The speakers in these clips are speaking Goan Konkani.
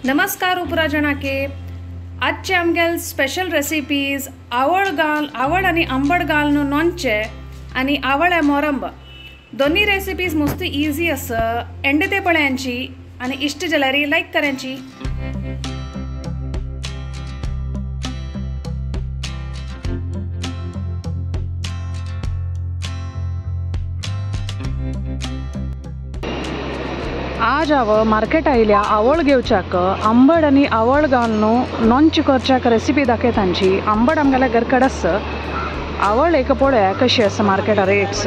नमस्कार उपराजणाके आजचे आमगेल स्पेशल रेसिपीज आवळ घाल आवळ आनी आंबट घालून लोणचें आनी आवळ मोरंब दोन्ही रेसिपीज मस्त इजी आसा। एंड ते पळयांची आनी इश्ट जाल्यार लायक करायची। आज हांव मार्केट आयल्या आवळ घेवच्याक आंबट आनी आवळ घालून लोणचें करच्याक रेसिपी दाखयता तांची। आंबट आमगेल्या घरकडेन आसा, आवळ एक पळोवया कशी आसा मार्केटा रेट्स।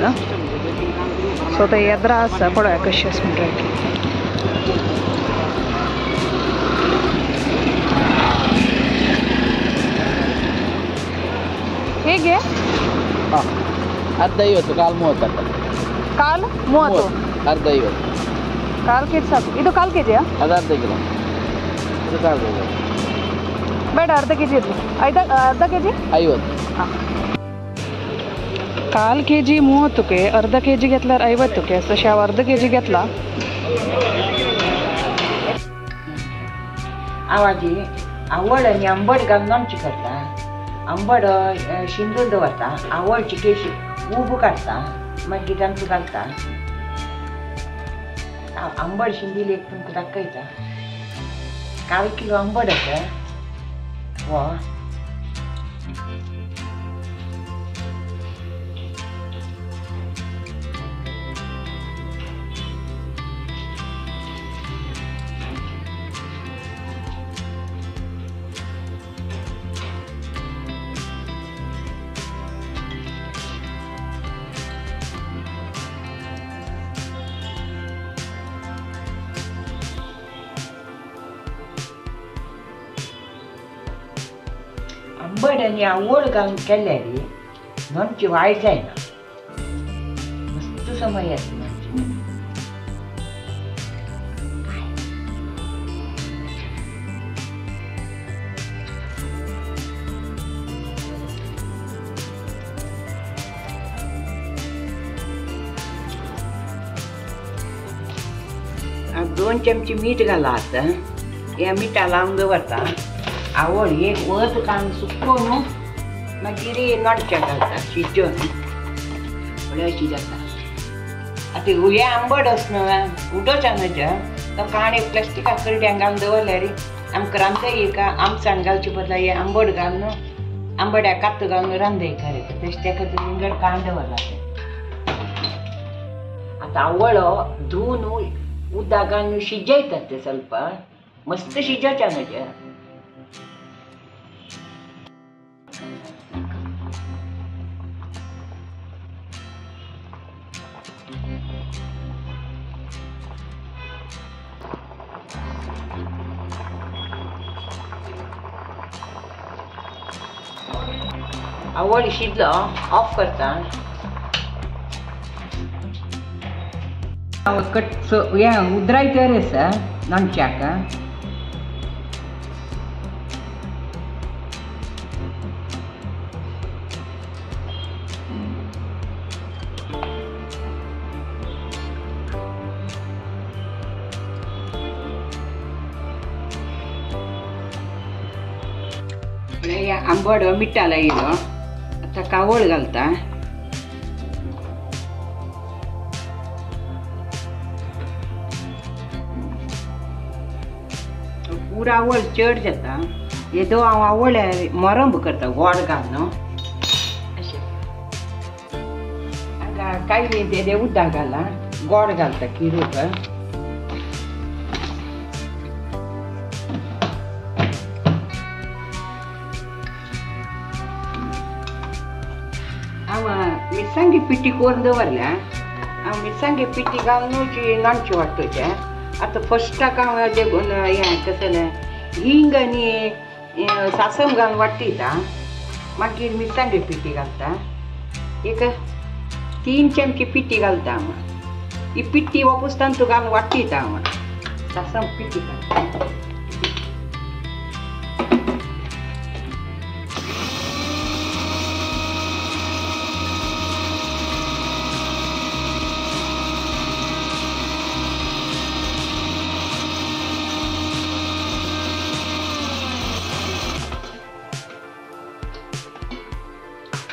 सो ते येद्रा आसा, पळोवया कशी आसा म्हणटा। ಹೇಗೆ ಅರ್ಧ 50 ಕಾಲು 30. ಕಾಲು 30 ಅರ್ಧ 50 ಕಾಲು ಕೆಜಿ ಸಾಕು. ಇದು ಕಾಲು ಕೆಜಿಯಾ? ಅದು ಅರ್ಧ ಕಿಲೋ. ಇದು ಕಾಲು ಕೆಜಿ ಬೇಡ, ಅರ್ಧ ಕೆಜಿ ಇರಲಿ. ಅರ್ಧ ಕೆಜಿ 50. ಹಾಂ, ಕಾಲು ಕೆಜಿ 30ಕ್ಕೆ, ಅರ್ಧ ಕೆಜಿ घेतल्यार 50ಕ್ಕೆ. तशें हांव अर्ध केजी घेतला. हांव आवळ आनी आंबट घालून लोणचें करता. आंबट शिंदून दवरता, आवळ चिकेशी उब काडटा, मागीर तांकां घालता. आंबट शिंदिली एक तुमकां दाखयता. काल किलो आंबट आसा हो. आंबट आनी आवळ घालून केल्यार लोणचें वायट जायना, मस्त समय येता लोणचें. दोन चमचे मीठ घाला. आतां ह्या मिठा लावन दवरता. आवळ एक वत काडून सुकोवन मागीर लोणचें घालता शिजोवन, म्हळ्यार अशी जाता. आतां हें आंबट आसा न्हू उडोवचें न्हय, तो काण एक प्लास्टिका करड्यांक घालून दवरल्यार आमकां रांदता एक आमसाण घालचे बदला हें आंबट घालून आंबड्या कात घालून रांदय खरें. तशें ताका विंगड काण दवरला. आतां आवळ धुवन उदक घालून शिजयतात ते ಸ್ವಲ್ಪ मस्त शिजोवचें न्हय. आवळ शिजलो ऑफ करता. कट हें उदरायतर आसा लोणच्याक. आंबट मिठा लायलो. आतां कावळ घालता. पुरा आवळ चड जाता. येदो हांव आवळ मोरंब करता गोड घालून अशें. कांय तें उदक घाला, गोड घालता किरूक. हांव मिरसांगे पिठी करून दवरल्या. हांव मिरसांगे पिठी घालून लोणचें वांटोवचें. आतां फस्टाक हांव देगून हें कसलें हिंग आनी सासम घालून वांट्टिता. मागीर मिरसांगे पिठी घालता. एक 3 चमचे पिठी घालता हांव. ही पिठी वापस तांतू घालून वांट्टिता हांव. सासम पिठी घालता.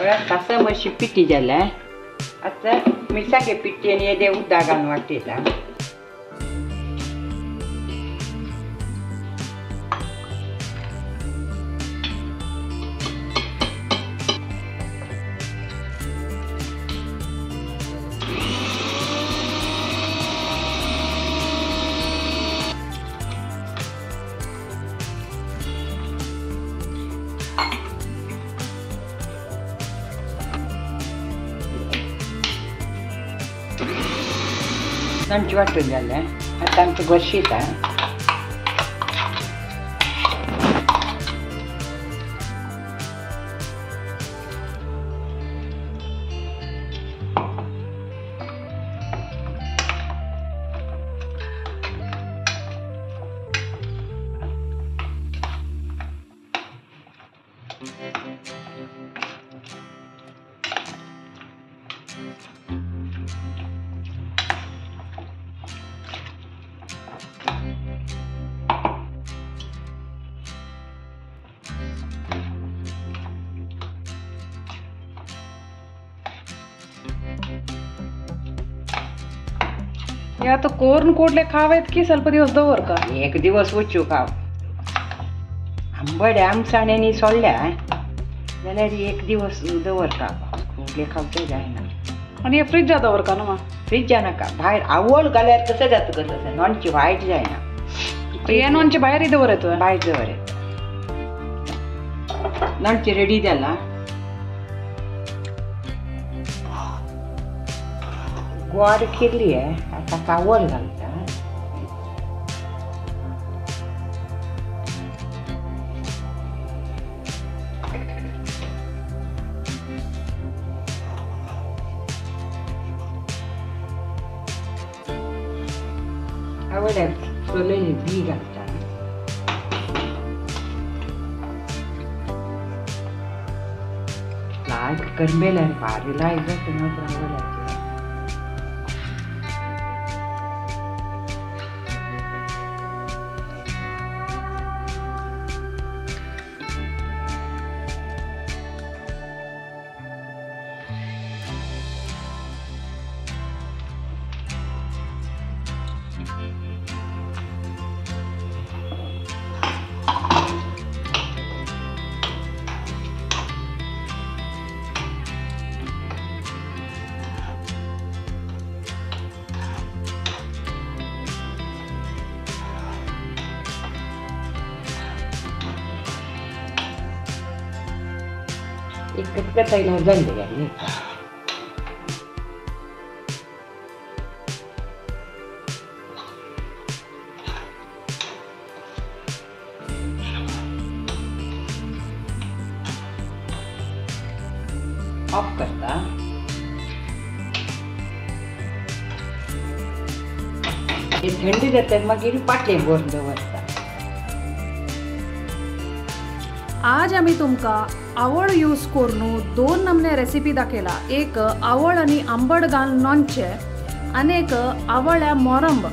पळय मातशी पिठी जाल्या. आतां मिरसांगे पिठी आनी येदे उदक घालून वाटयता. आमची वांटून जालें. आतां आमचें गोरशिता. या तो कोर्न कोडले खावेत की ಸ್ವಲ್ಪ दिवस दवर का? एक दिवस वचू खाव. आंबट आमसाण्यांनी सोडल्या जाल्यार एक दिवस दवर का, कोडले खावचे जायना. आनी हे फ्रिजा दवर का ना? फ्रिजा नाका, भायर आवळ घाल्यार कसं जाता कसं नॉनची वायट जायना. हे नॉनचे भायर दवर येतो? भायर दवर येता. नॉनचे रेडी जाला. गोड केली आहे. आता कावळ घालता. आवड्याक सोललेली बी घालता. लायक करमेल्यार भारी लायक जाता मात्र आवड्याक. एक कटकटायला झाले घातली. ऑफ करता. हे थंडी जातात मागीर पाटले भरून दवरता. आज आम्ही तुमका आवळ यूज करून दोन नमने रेसिपी दाखयला. एक आवळ आणि आंबट घालून लोणचें आनी एक आवळ्या मोरंब.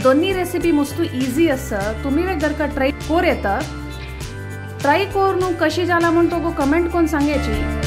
दोन्ही रेसिपी मस्तू इजी आसा. तुमी जर का ट्राय कर येता. ट्राय करून कशी जाला म्हूण तुका कमेंट करून सांगायची.